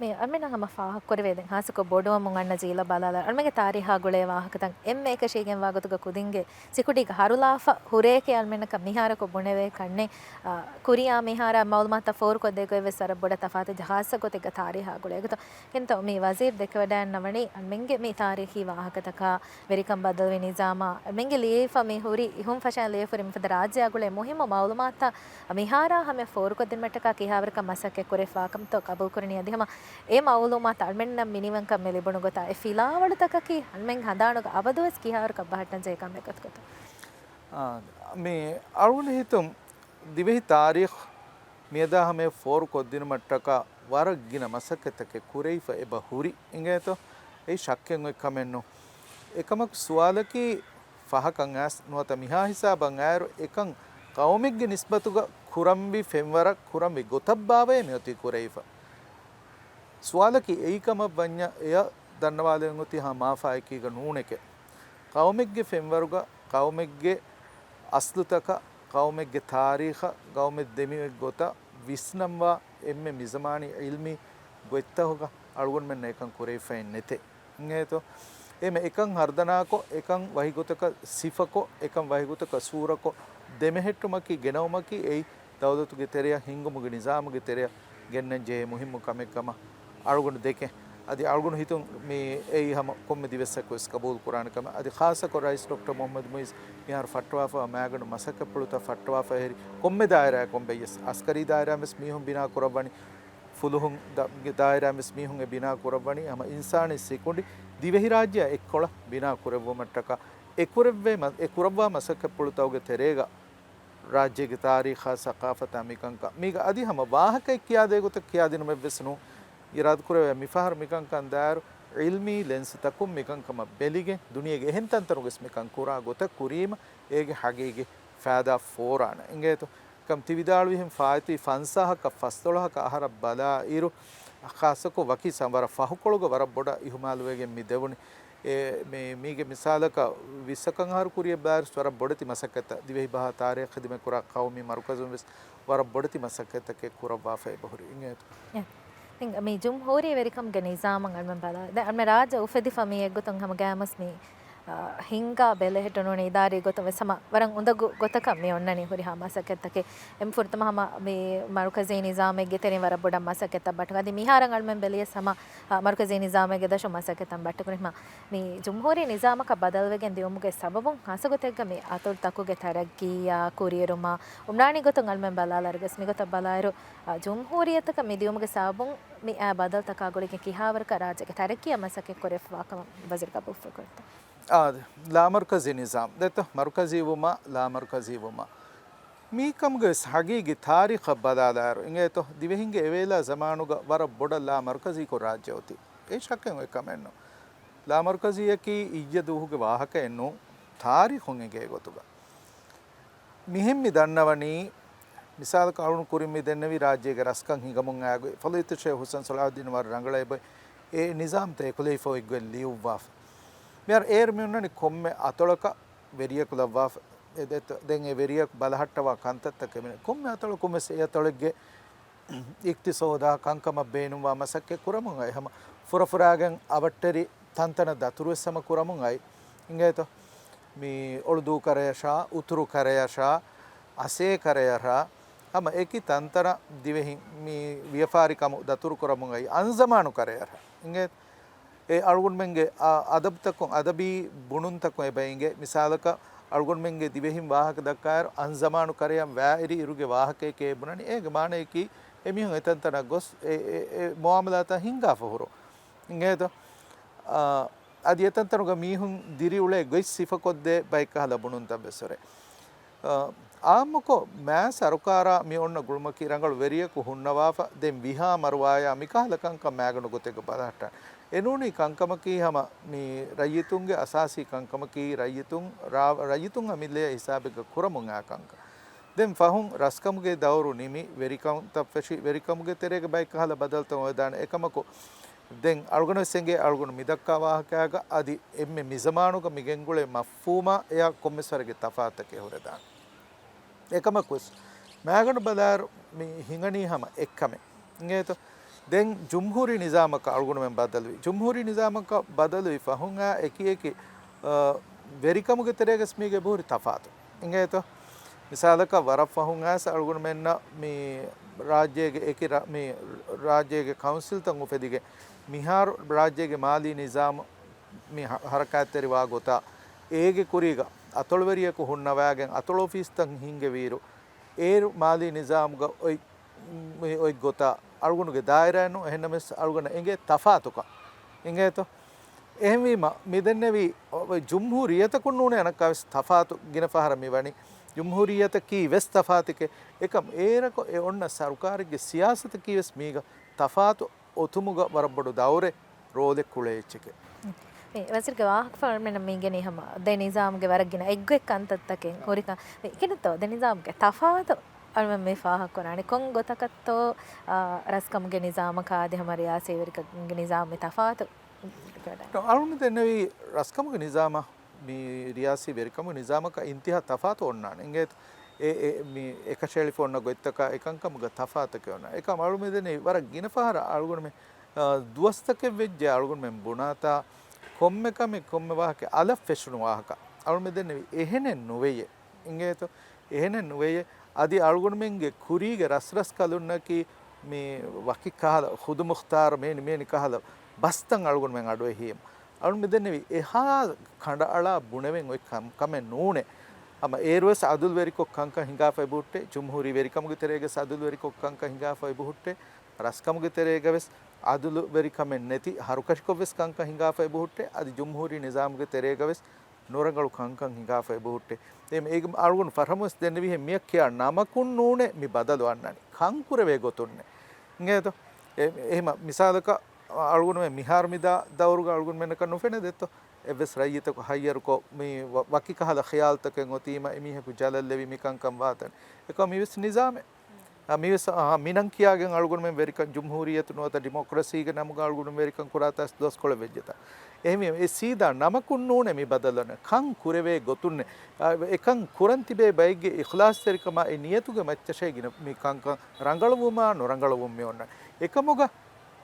މި އަޅުމެންނަށް ހަމަ ފާހަގަކުރެވޭ ދެން ހާއްސަކޮށް ބޮޑުވަމުން އަންނަ ޖީލަށް ބަލާލާ އަޅުމެންގެ ތާރީޚާ ގުޅޭ ވާހަކަތައް އެންމެ އެކަށީގެންވާ ގޮތުގަ ކުދިންގެ ސިކުޑީގަ ހަރުލާފަ ހުރޭކޭ އަޅުމެންނަކަށް މިހާރަކު ބުނެވޭ ކަންނޭ، އާ، ކުރިއާ މިހާރާ މައުލޫމާތުތައް ފޯރުކޮށްދޭ ގޮތްވެސް ވަރަށް ބޮޑަށް ތަފާތު ޖަހާއްސަ ގޮތެއްގަ ތާރީހާ ގުޅޭ ގޮތަށް. ކެންތޯ މި ވަޒީރު ދެކެވަޑައިންނަވަނީ އަންމެންގެ މި ތާރީޚީ ވާހަކަތަކާ ވެރިކަން ބަދަލުވި ނިޒާމާ އަންމެންގެ ލިޔެފަ މި ހުރި އިހުން ފަށައިން ލިޔެފަ ހުރި މިފަދަ ރާއްޖެއާ ގުޅޭ މުހިއްމު މައުލޫމާތުތައް މިހާރާ ހަމަޔަށް ފޯރުކޮށްދިނުމަށްޓަކާ ކިހާވަރަކަށް މަސައްކަތް ކުރެފާކަންތޯ ޤަބޫލުކުރަނީ. އަދި ހަމަ އެ މައުލޫމާތު އަންމެންނަށް މިނިވަންކަން މި ލިބުނު ގޮތާ އެ ފިލާވަޅުތަކަކީ އަންމެން ހަނދާނުގަ އަބަދުވެސް ކިހާވަރަކަށް ބަހައްޓަންޖެހޭ ކަމެއް ގޮތުގަތޯ؟ އާ، މި އަޅުގަނޑު ހިތުން ދިވެހި ތާރީޚު މިއަދާ ހަމަޔަށް ފޯރު ކޮށްދިނުމަށްޓަކާ ވަރަށް ގިނަ މަސައްކަތްތަކެއް ކުރެވިފަ އެބަ ހުރި އިނގޭތޯ؟ އެއީ ޝައްކެއް އޮތް ކަމެއް ނޫން. އެކަމަކު ސުވާލަކީ ފަހަކަށް އައިސް ނުވަތަ މިހާ ހިސާބަށް އައިރު އެކަން ޤައުމެއްގެ ނިސްބަތުގަ ކުރަންވީ ފެންވަރަށް ކުރަންވީ ގޮތަށްބާވައޭ މިއޮތީ ކުރެވިފަ؟ ސުވާލަކީ އެއީ ކަމަށް ވަންޏާ އެޔަށް ދަންނަވާލެވެން އޮތީ ހަމަ މާފާއެކީގަ ނޫނެކޭ. ޤައުމެއްގެ ފެންވަރުގަ، ޤައުމެއްގެ އަސްލުތަކަށް، ޤައުމެއްގެ ތާރީޚަށް، ޤައުމެއް ދެމިއޮތް ގޮތަށް ވިސްނަންވާ އެންމެ މިޒަމާނީ ޢިލްމީ ގޮތްތަކުގަ އަޅުގަނޑުމެންނަށް އެކަން ކުރެވިފައެއް ނެތޭ. އިނގޭތޯ؟ އެމެ އެކަން ހަރުދަނާކޮށް، އެކަން ވަހިގޮތަކަށް ސިފަކޮށް، އެކަން ވަހިގޮތަކަށް ސޫރަކޮށް، ދެމެހެއްޓުމަކީ، ގެނައުމަކީ އެއީ ދައުލަތުގެ ތެރެއަށް، ހިންގުމުގެ ނިޒާމުގެ ތެރެއަށް ގެންނަން ޖެހޭ މުހިއްމު ކަމެއް ކަމަށް އަޅުގަނޑު ދެކެން. އަދި އަޅުގަނޑު ހިތުން މި އެއީ ހަމަ ކޮންމެ ދިވެއްސަކު ވެސް ޤަބޫލު ކުރާނެ ކަމެއް. އަދި ޚާއްޞަކޮށް ރައީސް ޑޮކްޓަރ މުޙައްމަދު މުޢިއްޒު މިހާރު ފައްޓަވާފައިވާ މައިގަނޑު މަސައްކަތްޕުޅުތައް ފައްޓަވާފައި ހުރި ކޮންމެ ދާއިރާއަކުން ބައްޔަސް، އަސްކަރީ ދާއިރާއިން ވެސް މީހުން ބިނާ ކުރައްވަނީ، ފުލުހުން ދާއިރާއިން ވެސް މީހުން އެ ބިނާ ކުރައްވަނީ، ހަމަ އިންސާނީ ސިކުނޑި ދިވެހިރާއްޖެއާ އެއްކޮޅަށް ބިނާ ކުރެއްވުމަށްޓަކާ، އެ ކުރެއްވޭ މަ-، އެ ކުރައްވާ މަސައްކަތްޕުޅުތަކުގެ ތެރޭގަ ރާއްޖޭގެ ތާރީޚާ، ސަޤާފަތާ މިކަންކަން. މީގަ އަދި ހަމަ ވާހަކައެއް ކިޔާދޭ ގޮތަށް ކިޔާދިނުމެއްވެސް ނޫން. އިރާދަކުރެވޭ މިފަހަރު މިކަންކަން ދާއިރު، ޢިލްމީ ލެންސުތަކުން މިކަންކަމަށް ބެލިގެން، ދުނިޔޭގެ އެހެން ތަންތަނުގަސް މިކަން ކުރާ ގޮތަށް ކުރީމަ، އޭގެ ހަގީގީ ފައިދާ ފޯރާނެ. އިނގޭތޯ؟ ކަމް ތި ވިދާޅުވިހެން ފާއިތުވި ފަންސާހަކަށް ފަސްދޮޅަހަކަށް އަހަރަށް ބަލާ އިރު، ޚާއްޞަކޮށް ވަކި ސަ-، ވަރަށް ފަހުކޮޅުގަ ވަރަށް ބޮޑަށް އިހުމާލުވެގެން މި ދެވުނީ. އެ، މި، މީގެ މިސާލަކަށް ވިއްސަކަށް އަހަރު ކުރިޔަށް ބާރިސް ވަރަށް ބޮޑެތި މަސައްކަތްތައް ދިވެހި ބަހާ ތާރީޚް ޚިދުމަތް ކުރާ ޤައުމީ މަރުކަޒުން ވެސް ވަރަށް ބޮޑެތި މަސައްކަތްތަކެއް ކުރައްވާފަ އެބަހުރި. އިނގޭތޯ؟ އެ، މި ޖުމްހޫރީ ވެރިކަމުގެ ނިޒާމަށް އަޅުމެން ބަލާ، ދެ-، އަޅުމެން ރާއްޖެ އުފެދިފަ މި އެއްގޮތުން ހަމަ ގައިމުސް މި، އާ، ހިންގާ ބެލެހެއްޓުނޫނީ އިދާރީ ގޮތުން ވެސް ހަމަ ވަރަށް އުނދަގޫ ގޮތަކަށް މި އޮންނަނީ ހުރިހާ މަސައްކަތްތަކެއް. އެން ފުރަތަމަ ހަމަ މި މަރުކަޒީ ނިޒާމެއްގެ ތެރެއިން ވަރަށް ބޮޑަށް މަސައްކަތްތައް ބައްޓަން. އަދި މިހާރަށް އަޅުމެން ބެލިޔަސް ހަމަ، އާ، މަރުކަޒީ ނިޒާމެއްގެ ދަށުން މަސައްކަތްތައް ބައްޓަކުރި ހަމަ މި ޖުމްހޫރީ ނިޒާމަކަށް ބަދަލުވެގެން ދިއުމުގެ ސަބަބުން ހާއްސަގޮތެއްގަ މި އަތޮޅުތަކުގެ ތަރައްގީއާ ކުރިއެރުމާ އުމްނާނީ ގޮތުން އަޅުމެން ބަލާލާރުގަސް މިގޮތަށް ބަލާއިރު، އާ، ޖުމްހޫރިއްޔަތަކަށް މި ދިއުމުގެ ސަބަބުން މި އާ ބަދަލުތަކާ ގުޅިގެން ކިހާވަރަކަށް ރާއްޖޭގެ ތަރައްގީއަށް މަސައްކަތް ކުރެފަވާކަމަށް ވަޒީރު ގަބޫލުކުރައްވަންތަ؟ އާ، ލާމަރުކަޒީ ނިޒާމް ދެއްތޯ؟ މަރުކަޒީ ވުމާ، ލާމަރުކަޒީ ވުމާ. މީ ކަމުގެ ވެސް ހަގީގީ ތާރީޚަށް ބަލާލާއިރު އިނގޭތޯ، ދިވެހިންގެ އެވޭލާ ޒަމާނުގަ ވަރަށް ބޮޑަށް ލާމަރުކަޒީކޮށް ރާއްޖެ އޮތީ. އެ ޝައްކެއް އޮތް ކަމެއް ނޫން. ލާމަރުކަޒީއަކީ އިއްޔެ ދުވަހުގެ ވާހަކައެއް ނޫން، ތާރީޚުން އެނގޭ ގޮތުގަ. މިހެން މި ދަންނަވަނީ، މިސާލަކަށް އަޅުން ކުރިން މި ދެންނެވި ރާއްޖޭގެ ރަސްކަން ހިނގަމުން އާގޮތް، ފަޟީލަތު ޝޭޚް ޙުސައިން ޞަލާޙުއްދީން ވަރަށް ރަނގަޅަށް އެބަ އެ ނިޒާމްތައް އެކުލެވިފަ އޮތްގޮތް ލިޔުއްވާފަ. މިހާރު އޭރު މި އޮންނަނީ ކޮންމެ އަތޮޅަކަށް ވެރިޔަކު ލައްވާފަ. އެ ދެ-، ދެން އެ ވެރިޔަކު ބަލަހައްޓަވާ ކަންތައްތަކެއް މި ކޮންމެ އަތޮޅަކުން ވެސް އެ އަތޮޅެއްގެ އިޤްތިޞޯދާ ކަންކަމަށް ބޭނުންވާ މަސައްކަތް ކުރަމުން އައި. ހަމަ ފުރަފުރާގެން އަވަށްޓެރި ތަންތަނަށް ދަތުރުވެސް ހަމަ ކުރަމުން އައި. އިނގޭތޯ؟ މި އޮޅުދޫ ކަރަޔަށާ، އުތުރު ކަރަޔަށާ، އަސޭ ކަރަޔަށާ، ހަމަ އެކި ތަންތަނަށް ދިވެހިން މި ވިޔަފާރިކަމު ދަތުރު ކުރަމުން އައި. އަންޒަމާނު ކަރަޔަށާ. އިނގޭތޯ؟ އެ އަޅުގަނޑުމެންގެ އަ-، އަދަބުތަކުން، އަދަބީ ބުނުންތަކުން އެބަ އިނގޭ. މިސާލަކަށް، އަޅުގަނޑުމެންގެ ދިވެހިން ވާހަކަ ދައްކާއިރު، އަންޒަމާނު ކަރަޔަށް ވާއިރި އިރުގެ ވާހަކައެކޭ ބުނަނީ. އޭގެ މާނަޔަކީ، އެމީހުން އެތަންތަނަށް ގޮސް އެ، އެ، އެ މުއާމަލާތާ ހިންގާފަ ހުރުން. އިނގޭތޯ؟ އަ، އަދި އެތަންތަނުގަ މީހުން ދިރިއުޅޭ ގޮތް ސިފަކޮށްދޭ ބައެއްކަހަލަ ބުނުންތައް ވެސް ހުރޭ. އާ، އާއްމުކޮށް މާ ސަރުކާރާ މި އޮންނަ ގުޅުމަކީ ރަނގަޅު ވެރިޔަކު ހުންނަވާފަ، ދެން ވިހާ މަރުވާޔާ މިކަހަލަ ކަންކަން މާގަނޑު ގޮތެއްގަ ބަލަހައްޓާނެ. އެނޫނީ ކަންކަމަކީ ހަމަ މި ރައްޔިތުންގެ އަސާސީ ކަންކަމަކީ ރައްޔިތުން ރާ-، ރައްޔިތުން އަމިއްލަޔަށް ހިސާބެއްގަ ކުރަމުން އާ ކަންކަން. ދެން ފަހުން ރަސްކަމުގެ ދައުރު ނިމި، ވެރިކަންތައް ފެށި، ވެރިކަމުގެ ތެރޭގަ ބައެއްކަހަލަ ބަދަލުތައް އޮވެދާނެ. އެކަމަކު، ދެން އަޅުގަނޑު ވެސް އެނގޭ އަޅުގަނޑު މިދައްކާ ވާހަކައިގަ އަދި އެންމެ މިޒަމާނުގަ މިގެންގުޅޭ މަފްހޫމާ އެއާ ކޮންމެސް ވަރެއްގެ ތަފާތަކެއް ހުރެދާނެ. އެކަމަކުވެސް، މާގަނޑު ބަލާއިރު މި ހިނގަނީ ހަމަ އެއްކަމެއް. އިނގޭތޯ؟ ދެން ޖުމްހޫރީ ނިޒާމަކަށް އަޅުގަނޑުމެން ބަދަލުވި. ޖުމްހޫރީ ނިޒާމަކަށް ބަދަލުވި ފަހުން އާ އެކި އެކި، އާ، ވެރިކަމުގެ ތެރޭގަސް މީގެ އެބަހުރި ތަފާތު. އިނގޭތޯ؟ މިސާލަކަށް ވަރަށް ފަހުން އައިސް އަޅުގަނޑުމެންނަށް މި ރާއްޖޭގެ އެކި ރަ-، މި ރާއްޖޭގެ ކައުންސިލްތައް އުފެދިގެން މިހާރު ރާއްޖޭގެ މާލީ ނިޒާމު މި ހަ-، ހަރަކާތްތެރިވާ ގޮތާ، އޭގެ ކުރީގަ އަތޮޅުވެރިޔަކު ހުންނަވާގެން އަތޮޅު އޮފީސްތައް ހިންގެވިއިރު، އޭރު މާލީ ނިޒާމުގަ އޮތް، މި އޮތް ގޮތާ އަޅުގަނޑުގެ ދާއިރާއެއް ނޫން، އެހެންނަމަވެސް އަޅުގަނޑަށް އެނގޭ ތަފާތުކަން. އިނގޭތޯ؟ އެހެންވީމަ، މިދެންނެވީ ޖުމްހޫރިއްޔަތަކުން ނޫނޭ އަނެއްކާވެސް ތަފާތު ގިނަ ފަހަރަށް މިވަނީ. ޖުމްހޫރިއްޔަތަކީ ވެސް ތަފާތެކޭ. އެކަމް އޭރަކު އެ އޮންނަ ސަރުކާރެއްގެ ސިޔާސަތަކީ ވެސް މީގަ ތަފާތު އޮތުމުގަ ވަރަށް ބޮޑު ދައުރެއް، ރޯލެއް ކުޅޭ އެއްޗެކޭ. މި ވަޒީރުގެ ވާހަކަފުޅުން މިން މިންގެނީ ހަމަ ދެ ނިޒާމުގެ ވަރަށް ގިނަ އެއްގޮތް ކަންތައްތަކެއް ހުރިކަން. މި ކިހިނެއްތޯ ދެ ނިޒާމުގެ ތަފާތު އަޅުމެން މި ފާހަގަކުރާނީ؟ ކޮން ގޮތަކަށްތޯ، އާ، ރަސްކަމުގެ ނިޒާމަކާ އަދި ހަމަ ރިޔާސީ ވެރިކަމުގެ ނިޒާމް މި ތަފާތު؟ އަޅުމެން ދެންނެވީ ރަސްކަމުގެ ނިޒާމާ މި ރިޔާސީ ވެރިކަމުގެ ނިޒާމަކާ އިންތިހާ ތަފާތު އޮންނާނެ. އިނގޭތޯ؟ އެ، އެ، މި އެކަށައެޅިފަ އޮންނަ ގޮތްތަކާ އެކަންކަމުގަ ތަފާތަކެއް އޮންނާނެ. އެކަމް އަޅުމެން ދެންނެވީ ވަރަށް ގިނަ ފަހަރަށް އަޅުގަނޑުމެން، އާ، ދުވަސްތަކެއް ވެއްޖެ އަޅުގަނޑުމެން ބުނާތާ ކޮންމެ ކަމެއް ކޮންމެ ވާހަކަ އަލަށް ފެށުނު ވާހަކަ. އަޅުމެން ދެންނެވީ އެހެނެއް ނުވެޔޭ. އިނގޭތޯ؟ އެހެނެއް ނުވެޔޭ. އަދި އަޅުގަނޑުމެންގެ ކުރީގެ ރަސްރަސްކަލުންނަކީ މި ވަކި ކަހަލަ ޚުދުމުޚްތާރު މޭނި މޭނި ކަހަލަ ބަސްތައް އަޅުގަނޑުމެން އަޑުއެހީމަ. އަޅުގަނޑު މިދެންނެވީ އެހާ ކަނޑައަޅާ ބުނެވެން އޮތް ކަމް-، ކަމެއް ނޫނޭ. ހަމަ އޭރުވެސް އަދުލުވެރިކޮށް ކަންކަން ހިނގާފަ އެބަހުއްޓޭ. ޖުމްހޫރީ ވެރިކަމުގެ ތެރޭގަސް އަދުލުވެރިކޮށް ކަންކަން ހިނގާފަ އެބަހުއްޓޭ. ރަސްކަމުގެ ތެރޭގަވެސް އަދުލުވެރިކަމެއް ނެތި ހަރުކަށިކޮށްވެސް ކަންކަން ހިނގާފަ އެބަހުއްޓޭ. އަދި ޖުމްހޫރީ ނިޒާމުގެ ތެރޭގަވެސް ނުރަނގަޅު ކަންކަން ހިނގާފަ އެބަހުއްޓޭ. އެ-، އޭގެ އަޅުގަނޑު ފަރަހަމުވެސް ދެންނެވިހެން މިއަށް ކިޔާ ނަމަކުން ނޫނޭ މި ބަދަލު އަންނަނީ. ކަން ކުރެވޭ ގޮތުންނޭ. އިނގޭތޯ؟ އެ-، އެހެމަ މިސާލަކަށް އަޅުގަނޑުމެން މިހާރު މިދާ ދައުރުގަ އަޅުގަނޑުމެންނަކަށް ނުފެނެދެއްތޯ؟ އެއްވެސް ރައްޔިތަކު ހައްޔަރުކޮށް މި ވަ-، ވަކި ކަހަލަ ޚިޔާލުތަކެއް އޮތީމަ އެމީހަކު ޖަލަށްލެވި މިކަންކަން ވާތަން. އެކަމް މިވެސް ނިޒާމެއް. އާ، މިވެސް، އާ، މިނަން ކިޔާގެން އަޅުގަނޑުމެން ވެރިކަން، ޖުމްހޫރިއްޔަތު ނުވަތަ ޑިމޮކްރަސީގެ ނަމުގަ އަޅުގަނޑުމެން ވެރިކަން ކުރާތާ ދުވަސްކޮޅެއް ވެއްޖެތާ. އެހެންވީމަ، އެ ސީދާ ނަމަކުން ނޫނޭ މި ބަދަލު އަންނަ. ކަން ކުރެވޭ ގޮތުންނޭ. އާ، އެކަން ކުރަން ތިބޭ ބައެއްގެ އިޚްލާޞްތެރިކަމާ އެ ނިޔަތުގެ މައްޗަށޭ ގިނަ މި ކަންކަން ރަނގަޅުވުމާ ނުރަނގަޅުވުން މި އޮންނަ. އެކަމުގަ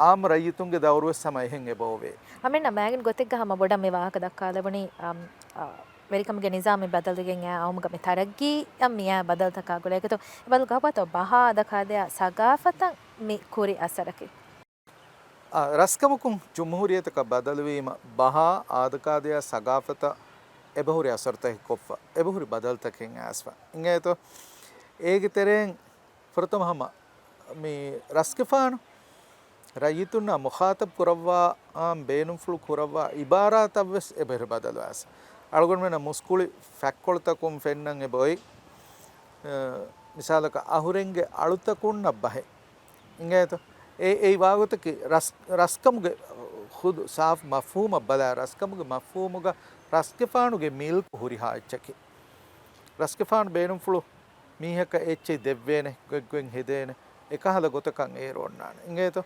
އާއްމު ރައްޔިތުންގެ ދައުރުވެސް ހަމަ އެހެން އެބައޮވޭ. އަމިއްލަ މާގިން ގޮތެއްގަ ހަމަ ބޮޑަށް މި ވާހަކަ ދައްކާލެވުނީ، އަމް، އާ، ވެރިކަމުގެ ނިޒާމް މި ބަދަލުވެގެން އައި އައުމުގަ މި ތަރައްގީއަށް މިއައި ބަދަލުތަކާ ގުޅޭ. އެގޮތުން އެބައިލުގަ އަބަދު ބަހާ އާދަކާދަޔާ ސަގާފަތަށް މި ކުރި އަސަރަކީ. އާ، ރަސްކަމަކުން ޖުމްހޫރިއްޔަތަކަށް ބަދަލުވީމަ، ބަހާ އާދަކާދަޔާ ސަގާފަތަށް އެބަހުރި އަސަރުތަކެއް ކޮށްފަ، އެބަހުރި ބަދަލުތަކެއް އައިސްފަ. އިނގޭތޯ؟ އޭގެ ތެރެއިން ފުރަތަމަ ހަމަ މި ރަސްގެފާނު ރައްޔިތުންނާ މުޚާތަބް ކުރައްވާ، އާން ބޭނުންފުޅު ކުރައްވާ އިބާރާތަށްވެސް އެބަހުރި ބަދަލު އައިސް. އަޅުގަނޑުމެންނަށް މުސްކުޅި ފަތްކޮޅުތަކުން ފެންނަން އެބައޮތް. އަ، މިސާލަކަށް އަހުރެންގެ އަޅުތަކުންނަށް ބަހެއް. އިނގޭތޯ؟ އެ، އެއީ ވާގޮތަކީ ރަސް-، ރަސްކަމުގެ ޚުދު ސާފް މަފްހޫމަށް ބަލާ، ރަސްކަމުގެ މަފްހޫމުގަ ރަސްގެފާނުގެ މިލްކު ހުރިހާ އެއްޗަކީ. ރަސްގެފާނު ބޭނުންފުޅު މީހަކަށް އެއްޗެއް ދެއްވޭނެ، ގޮތްގޮތް ހެދޭނެ، އެކަހަލަ ގޮތަކަށް އޭރު އޮންނާނެ. އިނގޭތޯ؟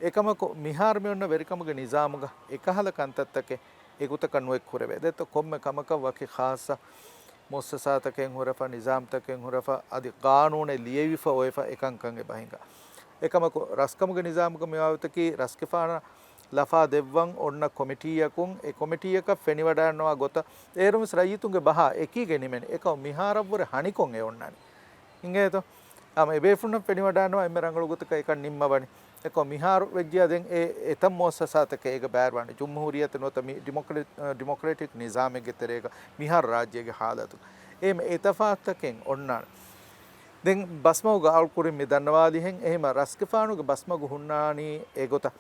އެކަމަކު މިހާރު މި އޮންނަ ވެރިކަމުގެ ނިޒާމުގަ އެކަހަލަ ކަންތައްތަކެއް އެގޮތަކަށް ނުއެއް ކުރެވޭ. ދެއްތޯ ކޮންމެ ކަމަކަށް ވަކި ޚާއްޞަ މުއައްސަސާތަކެއް ހުރެފަ، ނިޒާމްތަކެއް ހުރެފަ، އަދި ޤާނޫނެއް ލިޔެވިފަ އޮވެފަ އެކަންކަން އެބަ ހިނގާ. އެކަމަކު ރަސްކަމުގެ ނިޒާމުގަ މި ބާވަތަކީ ރަސްގެފާނަށް ލަފާ ދެއްވަން އޮންނަ ކޮމިޓީއަކުން، އެ ކޮމިޓީއަކަށް ފެނިވަޑައިގަންނަވާ ގޮތަށް އޭރުވެސް ރައްޔިތުންގެ ބަހާ އެކީގަ ނިމެނީ. އެކަމަކު މިހާރަށްވުރެ ހަނިކޮށް އެ އޮންނާނީ. އިނގޭތޯ؟ ހަމަ އެބޭފުޅުންނަށް ފެނިވަޑައިގަންނަވާ އެންމެ ރަނގަޅު ގޮތަކަށް އެކަން ނިންމަވަނީ. އެކަމަކު މިހާރު ވެއްޖިޔާ ދެން އެ އެތައް މުއައްސަސާތަކެއް އޭގަ ބައިވެރިވާނެ. ޖުމްހޫރިއްޔަތެއް ނުވަތަ މި ޑިމޮކްރެ-، އަ، ޑިމޮކްރެޓިކް ނިޒާމެއްގެ ތެރޭގަ މިހާރު ރާއްޖޭގެ ހާލަތު. އެހެން އެތަފާތުތަކެއް އޮންނާނެ. ދެން ބަސްމަގުގަ އަޅުކުރިން މި ދަންނަވާލިހެން، އެހެންމަ ރަސްގެފާނުގެ ބަސްމަގު ހުންނާނީ އެގޮތަށް.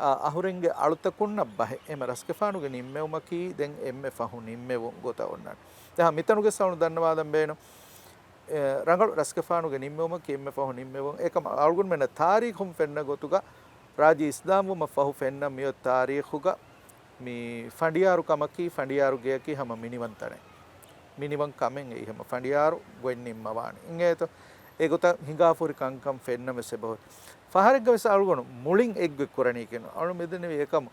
އަ، އަހުރެންގެ އަޅުތަކުންނަށް ބަހެއް. އެހެންމަ ރަސްގެފާނުގެ ނިންމެވުމަކީ ދެން އެންމެ ފަހު ނިންމެވުން ގޮތަށް އޮންނާނެ. ދެން މިތަނުގެ ސައުނު ދަންނަވާލަން ބޭނުން. އެ، ރަނގަޅު ރަސްގެފާނުގެ ނިންމެވުމަކީ އެންމެ ފަހު ނިންމެވުން. އެކަމަކު އަޅުގަނޑުމެންނަށް ތާރީޚުން ފެންނަ ގޮތުގަ ރާއްޖެ އިސްލާމްވުމަށް ފަހު ފެންނަ މިއޮތް ތާރީޚުގަ މި ފަނޑިޔާރު ކަމަކީ، ފަނޑިޔާރު ގެއަކީ ހަމަ މިނިވަން ތަނެއް. މިނިވަން ކަމެއް އެއީ ހަމަ ފަނޑިޔާރު ގޮތް ނިންމަވާނެ. އިނގޭތޯ؟ އެގޮތަށް ހިނގާފަހުރި ކަންކަން ފެންނަމެސް އެބަހުރި. ފަހަރެއްގަވެސް އަޅުގަނޑު މުޅިން އެއްގޮތް ކުރަނީކީ ނޫން. އަޅު މިދެންނެވި އެކަމު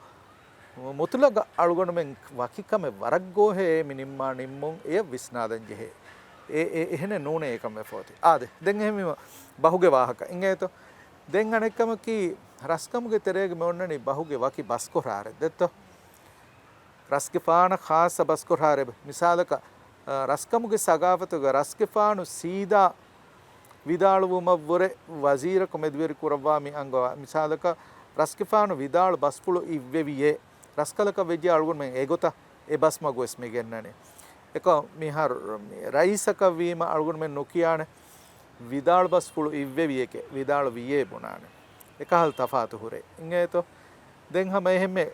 މުތުލަގަށް އަޅުގަނޑުމެން ވަކި ކަމެއް ވަރަށް ގޯހޭ މި ނިންމާ ނިންމުން އެޔަށް ވިސްނާލަން ޖެހޭ. އެ، އެ، އެހެނެއް ނޫނޭ އެކަން ވެފަ އޮތީ. އާދެ، ދެން އެހެންވީމަ ބަހުގެ ވާހަކަ އިނގޭތޯ. ދެން އަނެއްކަމަކީ ރަސްކަމުގެ ތެރޭގަ މި އޮންނަނީ ބަހުގެ ވަކި ބަސްކޮށާރެއް ދެއްތޯ. ރަސްގެފާނަށް ޚާއްޞަ ބަސްކޮށާރެއް. މިސާލަކަށް، އަ، ރަސްކަމުގެ ސަގާފަތުގަ ރަސްގެފާނު ސީދާ ވިދާޅުވުމަށްވުރެ ވަޒީރަކު މެދުވެރި ކުރައްވާ މި އަންގަވާ. މިސާލަކަށް، ރަސްގެފާނު ވިދާޅު ބަސްފުޅު އިއްވެވިޔޭ، ރަސްކަލަކަށް ވެއްޖެ އަޅުގަނޑުމެން އެގޮތަށް އެ ބަސްމަގު ވެސް މި ގެންނަނީ. އެކަމަކު މިހާރު ރައީސަކަށް ވީމަ އަޅުގަނޑުމެން ނުކިޔާނެ، ވިދާޅު ބަސްފުޅު އިއްވެވިޔޭކޭ، ވިދާޅު ވިޔޭ ބުނާނެ. އެކަހަލަ ތަފާތު ހުރޭ. އިނގޭތޯ؟ ދެން ހަމަ އެހެންމެ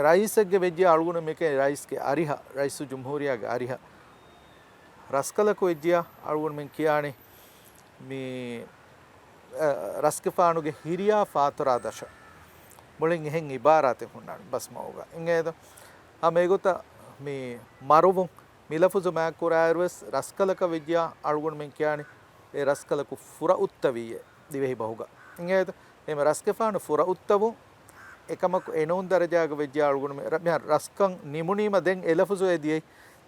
ރައީސެއްގެ ވެއްޖިޔާ އަޅުގަނޑު މިކަން ރައީސްގެ އަރިހަށް، ރައީސުލްޖުމްހޫރިއްޔާގެ އަރިހަށް ރަސްކަލަކު ވެއްޖިޔާ އަޅުގަނޑުމެން ކިޔާނީ މި، އަ، ރަސްގެފާނުގެ ހިރިޔާ ފާތުރާ ދަށަށް. މުޅިން އެހެން އިބާރާތެއް ހުންނާނެ ބަސްމަގުގަ. އިނގޭތޯ؟ ހަމަ އެގޮތަށް މި މަރުވުން މި ލަފުޒު މާތްކުރާއިރުވެސް ރަސްކަލަކަށް ވެއްޖިޔާ އަޅުގަނޑުމެން ކިޔާނީ އެ ރަސްކަލަކު ފުރައުއްތަވިއޭ ދިވެހި ބަހުގަ. އިނގޭތޯ؟ އެހެންމެ ރަސްގެފާނު ފުރައުއްތަވުން އެކަމަކު އެނޫން ދަރަޖާގަ ވެއްޖިޔާ އަޅުގަނޑުމެން ރަ-، މިހާރު ރަސްކަން ނިމުނީމަ ދެން އެ ލަފުޒު އެ ދިޔައީ.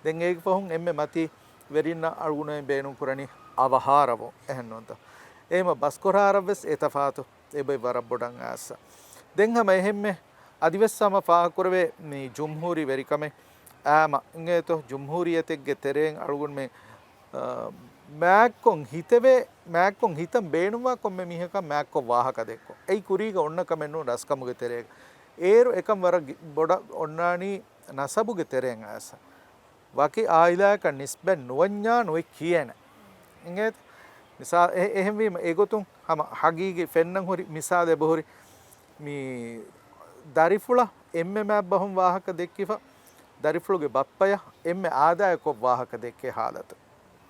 ދެން އޭގެ ފަހުން އެންމެ މަތީ ވެރިންނަށް އަޅުގަނޑުމެން ބޭނުން ކުރަނީ އަވަހާރަވުން. އެހެންނޫންތޯ؟ އެހެންމެ ބަސްކޮށާރަށްވެސް އެ ތަފާތު އެބައި ވަރަށް ބޮޑަށް އާސަ. ދެން ހަމަ އެހެންމެ އަދިވެސް ހަމަ ފާހަގަކުރެވޭ މި ޖުމްހޫރީ ވެރިކަމެއް އާމަ އިނގޭތޯ؟ ޖުމްހޫރިއްޔަތެއްގެ ތެރެއިން އަޅުގަނޑުމެން، އާ، މާތްކޮށް ހިތެވޭ، މާތްކޮށް ހިތަށް ބޭނުންވާ ކޮންމެ މީހަކަށް މާތްކޮށް ވާހަކަ ދެއްކޮށް. އެއީ ކުރީގަ އޮންނަ ކަމެއް ނޫން ރަސްކަމުގެ ތެރޭގަ. އޭރު އެކަން ވަރަށް ގި-، ބޮޑަށް އޮންނާނީ ނަސަބުގެ ތެރެއިން އައިސް. ވަކި އާއިލާއަކަށް ނިސްބަތް ނުވަންޏާ ނުވެ ކިޔޭނެ. އިނގޭތަ؟ މިސާ-، އެ-، އެހެންވީމަ އެގޮތުން ހަމަ ހަގީގީ ފެންނަން ހުރި މިސާލެއް އެބަހުރި. މި ދަރިފުޅަށް އެންމެ މާތް ބަހުން ވާހަކަ ދެއްކިފަ، ދަރިފުޅުގެ ބައްޕަޔަށް އެންމެ އާދައިގަ ކޮށް ވާހަކަ ދެއްކޭ ހާލަތު.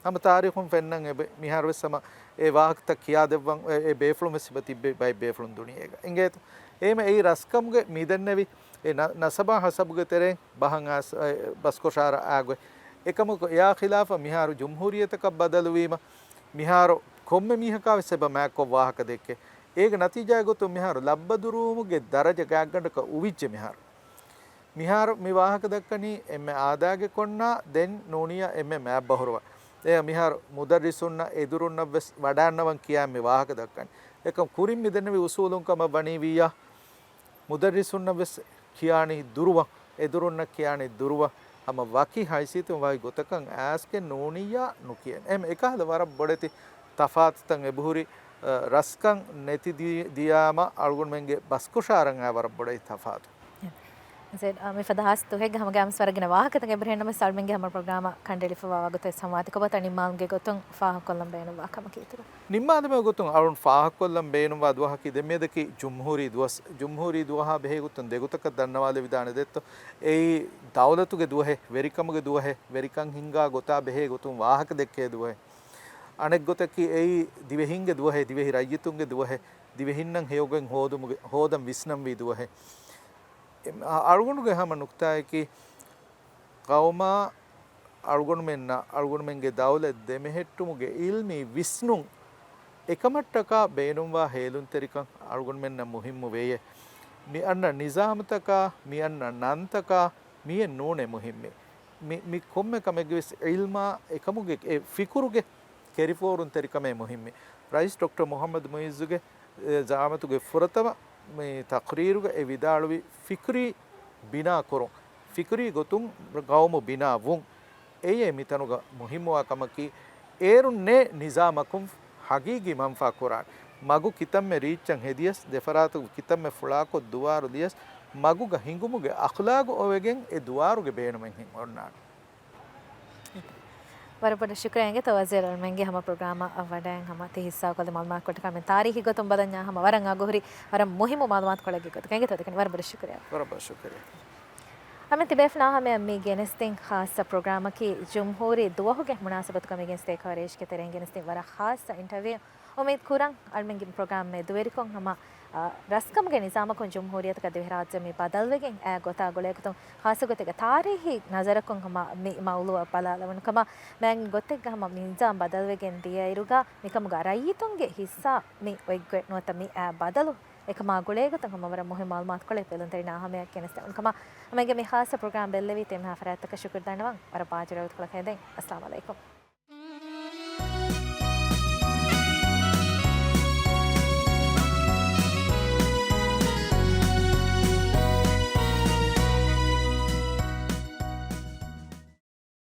ހަމަ ތާރީޚުން ފެންނަން އެބަ-، މިހާރުވެސް ހަމަ އެ ވާހަކަތައް ކިޔާދެއްވަން އެ، އެ ބޭފުޅުން ވެސް އެބަ ތިއްބެވި ބައެއް ބޭފުޅުން ދުނިޔޭގަ. އިނގޭތަ؟ އެހެންމެ އެއީ ރަސްކަމުގެ މިދެންނެވި އެ ނަ-، ނަސަބާ ހަސަބުގެ ތެރެއިން ބަހަށް އައިސް، އެ، ބަސްކޮށާރަ އާގޮތް. އެކަމަކު އެއާ ޚިލާފަށް މިހާރު ޖުމްހޫރިއްޔަތަކަށް ބަދަލުވީމަ، މިހާރު ކޮންމެ މީހަކާ ވެސް އެބަ މާތްކޮށް ވާހަކަ ދެއްކޭ. އޭގެ ނަތީޖާއެއް ގޮތުން މިހާރު ލައްބަދުރުވުމުގެ ދަރަޖަ ގާތްގަނޑަކަށް އުވިއްޖެ މިހާރު. މިހާރު މި ވާހަކަ ދައްކަނީ އެންމެ އާދައިގެ ކޮންނާ ދެން ނޫނިއްޔާ އެންމެ މާތް ބަހުރުވާ. އެ މިހާރު މުދައްރިސުންނަށް އެދުރުންނަށް ވެސް ވަޑާންނަވަން ކިޔާ މި ވާހަކަ ދައްކަނީ. އެކަމް ކުރިން މި ދެންނެވި އުސޫލުން ކަމަށް ވަނީ ވިއްޔާ، މުދައްރިސުންނަށް ވެސް ކިޔާނީ ދުރުވަން، އެދުރުންނަށް ކިޔާނީ ދުރުވަން، ހަމަ ވަކި ހައިސިއްޔަތުން ވަކި ގޮތަކަށް އައިސްގެން ނޫނިއްޔާ ނުކިޔަން. އެހެން އެކަހަލަ ވަރަށް ބޮޑެތި ތަފާތުތައް އެބަހުރި، އަ، ރަސްކަން ނެތި ދި-، ދިޔާމަ އަޅުގަނޑުމެންގެ ބަސްކޮށާރަށް އައި ވަރަށް ބޮޑެތި ތަފާތު. ޒެޑް، އަ، މި ފަދަ ހާސް ދުވަހެއްގަ ހަމަގައިމުވެސް ވަރަށް ގިނަ ވާހަކަތައް އެބަހުރި ނަމަވެސް އަޅުމެންގެ ހަމަ ޕްރޮގްރާމަށް ކަނޑައެޅިފައިވާ ވަގުތު ވެސް ހަމަވާތީ. ކޮބާތޯ ނިންމާލުމުގެ ގޮތުން ފާހަގަކޮށްލަން ބޭނުންވާ ކަމަކީ އިތުރަށް؟ ނިންމާލުމުގެ ގޮތުން އަޅުން ފާހަގަކޮށްލަން ބޭނުންވާ ދުވަހަކީ ދެންމެދަކީ ޖުމްހޫރީ ދުވަސް. ޖުމްހޫރީ ދުވަހާ ބެހޭ ގޮތުން ދެގޮތަކަށް ދަންނަވާލެވިދާނެ ދެއްތޯ؟ އެއީ ދައުލަތުގެ ދުވަހެއް، ވެރިކަމުގެ ދުވަހެއް، ވެރިކަން ހިންގާ ގޮތާ ބެހޭ ގޮތުން ވާހަކަ ދެއްކޭ ދުވަހެއް. އަނެއްގޮތަކީ އެއީ ދިވެހިންގެ ދުވަހެއް، ދިވެހި ރައްޔިތުންގެ ދުވަހެއް، ދިވެހިންނަށް ހެޔޮގޮތް ހޯދުމުގެ، ހޯދަން ވިސްނަންވީ ދުވަހެއް. އެ، އަ-، އަޅުގަނޑުގެ ހަމަ ނުކްތާއަކީ، ޤައުމާ އަޅުގަނޑުމެންނަށް އަޅުގަނޑުމެންގެ ދައުލަތް ދެމެހެއްޓުމުގެ އިލްމީ ވިސްނުން އެކަމަށްޓަކާ ބޭނުންވާ ހޭލުންތެރިކަން އަޅުގަނޑުމެންނަށް މުހިއްމު ވެޔޭ. މި އަންނަ ނިޒާމުތަކާ، މި އަންނަ ނަންތަކާ މިއެއް ނޫނޭ މުހިއްމީ. މި، މި ކޮންމެ ކަމެއްގެ ވެސް އިލްމާ އެކަމުގެ އެ ފިކުރުގެ ކެރިފޯރުންތެރިކަމޭ މުހިއްމީ. ރައީސް ޑޮކްޓަރ މުހައްމަދު މުއިއްޒުގެ، އެ، ޒައާމަތުގެ ފުރަތަމަ މި ތަޤްރީރުގަ އެ ވިދާޅުވި ފިކުރީ ބިނާ ކުރުން، ފިކުރީ ގޮތުން ގައުމު ބިނާ ވުން. އެއީ މިތަނުގަ މުހިއްމުވާ ކަމަކީ، އޭރުންނޭ ނިޒާމަކުން ހަގީގީ މަންފާ ކުރާން. މަގު ކިތަންމެ ރީއްޗަށް ހެދިޔަސް، ދެފަރާތު ކިތަންމެ ފުޅާކޮށް ދުވާރު ދިޔަސް، މަގުގަ ހިނގުމުގެ އަޚްލާގު އޮވެގެން އެ ދުވާރުގެ ބޭނުމެއް ހިން އޮންނާނެ. ވަރަށް ބޮޑަށް ޝުކުރިއްޔާ އިނގޭތޯ ވަޒީރު އަޅުމެންގެ ހަމަ ޕްރޮގްރާމަށް ވަޑައިން ހަމަ ތި ހިއްސާކޮށްލި މަޢުލޫމާތުކޮޅަށް. މި ތާރީޚީ ގޮތުން ބަލަންޏާ ހަމަ ވަރަށް އަގުހުރި، ވަރަށް މުހިއްމު މަޢުލޫމާތުކޮޅެއްގެ ގޮތުގަ. އިނގޭތޯ ދެކެން ވަރަށް ބޮޑަށް ޝުކުރިއްޔާ. ވަރަށް ބޮޑަށް ޝުކުރިއްޔާ. އަމި ތިބޭފުޅާ ހަމަޔަށް މި ގެނެސްދިން ޚާއްޞަ ޕްރޮގްރާމަކީ ޖުމްހޫރީ ދުވަހުގެ މުނާސަބަތުގަ މި ގެނެސްދިން އެކަވަރޭ އިޝްގެ ތެރެއިން ގެނެސްދިން ވަރަށް ޚާއްޞަ އިންޓަވިއު. އުއްމީދު ކުރަން އަޅުމެންގެ ޕްރޮގްރާމް މެދުވެރިކޮށް ހަމަ، އަ، ރަސްކަމުގެ ނިޒާމަކުން ޖުމްހޫރިއްޔަތުގަ ދިވެހިރާއްޖެ މި ބަދަލުވެގެން އައި ގޮތާ ގުޅޭގޮތުން ޚާއްޞަ ގޮތެއްގަ ތާރީޚީ ނަޒަރަކުން ހަމަ މި މައުޟޫޢަށް ބަލާލެވުނު ކަމަށް. މާތް ގޮތެއްގަ ހަމަ މި ނިޒާމް ބަދަލުވެގެން ދިޔައިރުގަ މިކަމުގަ ރައްޔިތުންގެ ހިއްސާ މި އޮތްގޮތް ނުވަތަ މި އައި ބަދަލު އެކަމާ ގުޅޭގޮތުން ހަމަ ވަރަށް މުހިއްމު މަޢުލޫމާތުކޮޅެއް ބެލުންތެރިންނަށް ހަމަޔަށް ގެނެސްދެވުނު ކަމަށް. ހަމައިގެ މި ޚާއްޞަ ޕްރޮގްރާމް ބެއްލެވީ ތި އެންމެހާ ފަރާތްތަކަށް ޝުކުރު ދަންނަވަން. ވަރަށް ބާޖަރަ ވަގުތުކޮޅަކަށް ހެދެން. އައްސަލާމު ޢަލައިކުމް.